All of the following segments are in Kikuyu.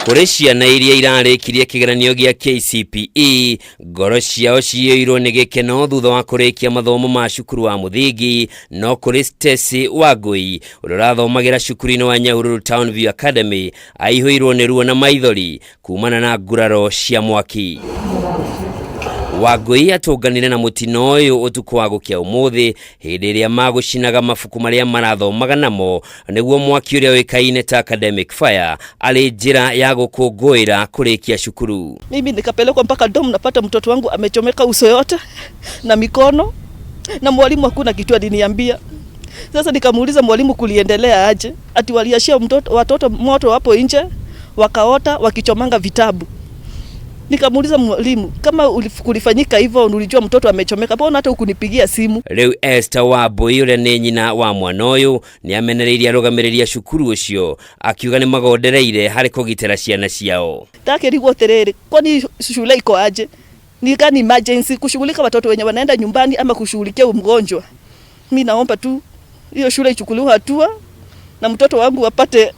Kũrĩ ciana iria irarĩkirie kĩgeranio gĩa KCPE, ngoro ciao ciyũirwo nĩ gĩkeno thutha wa kũrĩkia mathomo ma cukuru wa mũthingi, no kũrĩ Stacy Wangui ũrĩa ũrathomagĩra cukuru-inĩ wa Nyahururu Town View Academy aihũirwo nĩ ruo na maithori kumana na nguraro cia mwaki. Wangui atũnganire na mũtino ũyũ ũtukũ wa gũkĩa ũmũthĩ hĩndĩ ĩrĩa magũcinaga mabuku marĩa marathomaga namo nĩguo mwaki ũrĩa ũĩkaine ta academic fire arĩ njĩra ya gũkũngũĩra kũrĩkia cukuru. Mimi nikapelekwa mpaka dom, napata mtoto wangu amechomeka uso yote na mikono, na mwalimu hakuna kitu aliniambia. Sasa nikamuuliza mwalimu kuliendelea aje, ati waliashia mtoto, watoto moto hapo nje wakaota wakichomanga vitabu. Nikamuuliza mwalimu kama kulifanyika hivyo, ulijua mtoto amechomeka, mbona hata hukunipigia simu? Rĩu Esther Wambui ũrĩa nĩ nyina wa mwana ũyũ nĩ amenereirie arũgamĩrĩri a cukuru ũcio akiuga nĩ magondereire harĩ kũgitĩra ciana ciao. Ndakĩrigwo atĩrĩrĩ, kwani shule iko aje? Ni gani emergency kushughulika watoto wenye wanaenda nyumbani ama kushughulikia mgonjwa? Mi naomba tu hiyo shule ichukuliwe hatua na mtoto wangu apate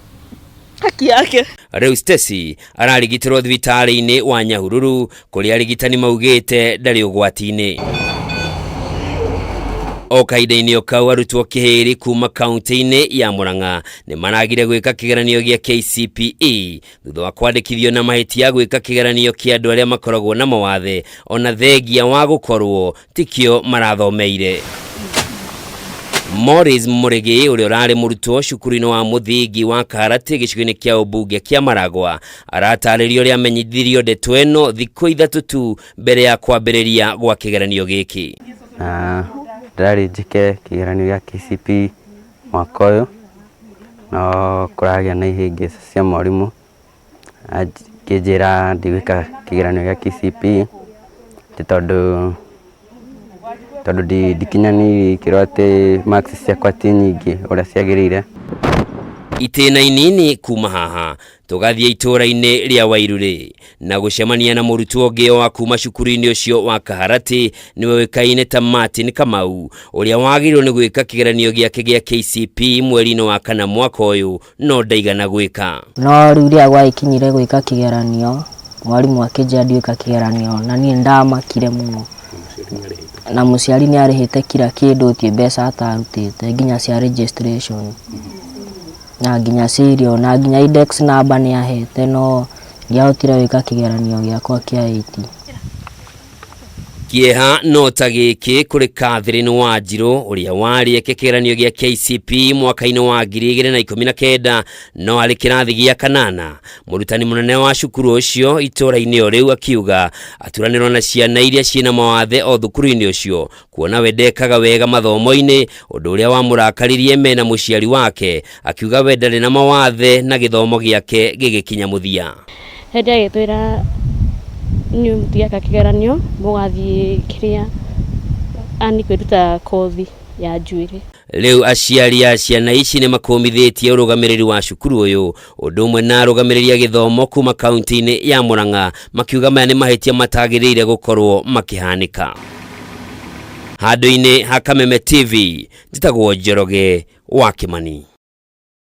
haki yake. Rĩu Stacy ararigitĩrwo thibitarĩ-inĩ wa Nyahururu kũrĩa arigitani maugĩte ndarĩ ũgwati-inĩ. O kahinda-inĩ o kau arutwo kĩhĩrĩ kuma kaunti-inĩ ya Murang'a nĩ maragire gwĩka kĩgeranio gĩa KCPE thutha wa kwandĩkithio na mahĩtia gwĩka kĩgeranio kĩa andũ arĩa makoragwo na mawathe ona thengia wa gũkorwo tikĩo marathomeire. Morris Mũrĩgĩ ũrĩa ũrarĩ mũrutwo cukuru-inĩ wa mũthingi wa Kaharatĩ gĩcigo-inĩ kĩa ũmbunge kĩa Maragwa aratarĩria ũrĩa amenyithirio ndeto ĩno thikũ ithatũ tu mbere ya kwambĩrĩria gwa kĩgeranio gĩkĩ. Na ndĩrarĩ njĩke kĩgeranio gĩa KCPE mwaka ũyũ no kũragĩa na ihĩngĩca cia mwarimũ akĩnjĩra ndigwĩka kĩgeranio gĩa KCPE atĩ tondũ ndikinyanĩirie ikĩro atĩ marks ciakwa ti nyingĩ ũrĩa ciagĩrĩire. Itĩna inini kuma haha tũgathiĩ itũũra-inĩ rĩa Wairũrĩ na gũcemania na mũrutwo ũngĩ wa kuma cukuru-inĩ ũcio wa Kaharatĩ nĩwe ũĩkaine ta Martin Kamau ũrĩa wagĩrĩirwo nĩ gwĩka kĩgeranio gĩake gĩa KCPE mweri-inĩ wa kana mwaka ũyũ no ndaigana gwĩka. No rĩu rĩrĩa gwagĩkinyire gwĩka kĩgeranio, mwarimũ akĩnjĩra ndigwĩka kĩgeranio na niĩ ndamakire mũno. Na mũciari nĩ arĩhĩte kila kĩndũ gũtirĩ mbeca atarutĩte nginya cia registration na nginya cia irio na nginya index number nĩ ahete no ndiahotire gwĩka kĩgeranio gĩakwa kĩa 80. Kĩeha no ta gĩkĩ kũrĩ Catherine Wanjirũ ũrĩa warĩ eke kĩgeranio gĩa KCPE mwaka-inĩ wa 2019 no arĩ kĩrathi gĩa kanana. Mũrutani mũnene wa cukuru ũcio itũũra-inĩ o rĩu akiuga aturanĩrwo na ciana iria ciĩna mawathe o thukuru-inĩ ũcio kuona we ndekaga wega mathomo-inĩ ũndũ ũrĩa wamũrakaririe mena mũciari wake akiuga we ndarĩ na mawathe na gĩthomo gĩake gĩgĩkinya mũthia. Hĩndĩ agĩtwĩra inyuĩ mũtigeka kĩgeranio mũgathiĩ kĩrĩa ani kwĩruta kothi ya njuĩrĩ. Rĩu aciari a ciana ici nĩ makũmithĩtie ũrũgamĩrĩri wa cukuru ũyũ ũndũ ũmwe na arũgamĩrĩri a gĩthomo kuma kaunti-inĩ ya Murang'a makiuga maya nĩ mahĩtia matagĩrĩire gũkorwo makĩhanĩka. Handũ-inĩ ha Kameme TV njĩtagwo Njoroge wa Kĩmani.